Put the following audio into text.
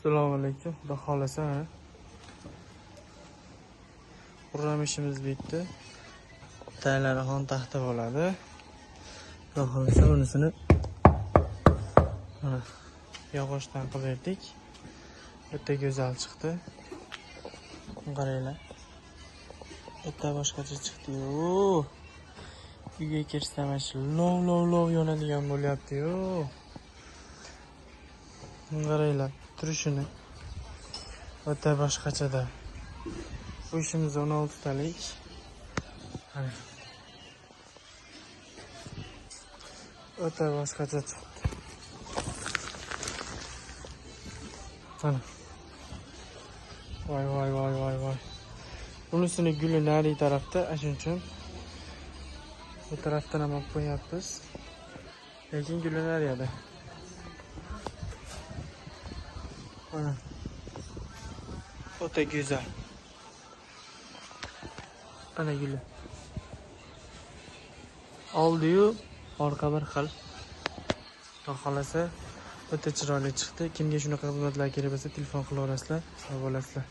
Assalomu alaykum. Xudo xolasa mana. Qurram ishimiz bitdi. Taylari xon taxta bo'ladi. Xudo xolasa bunisini mana yog'ochdan qilib berdik. O'ta go'zal chiqdi. Qaranglar. O'ta boshqacha chiqdi-yu. Uyga kirsam mana shu lov lov lov yonadigan bo'lyapti-yu. Qaranglar turishini. O'ta boshqachada. Bu ishimiz 16 talik. Mana. O'ta boshqacha chiqdi. Mana. Voy voy voy voy voy. Bunisini guli nari tarafda, shuning uchun bu tarafdan ham olib qo'yapmiz. Lekin guli nariyada. Mana. O'ta go'zal. Ana guli. Oldi-yu orqa bir xil. Xudo xolasa o'ta chiroyli chiqdi. Kimga shunaqa xizmatlar kerak bo'lsa, telefon qilaverasizlar, sog' bo'lasizlar.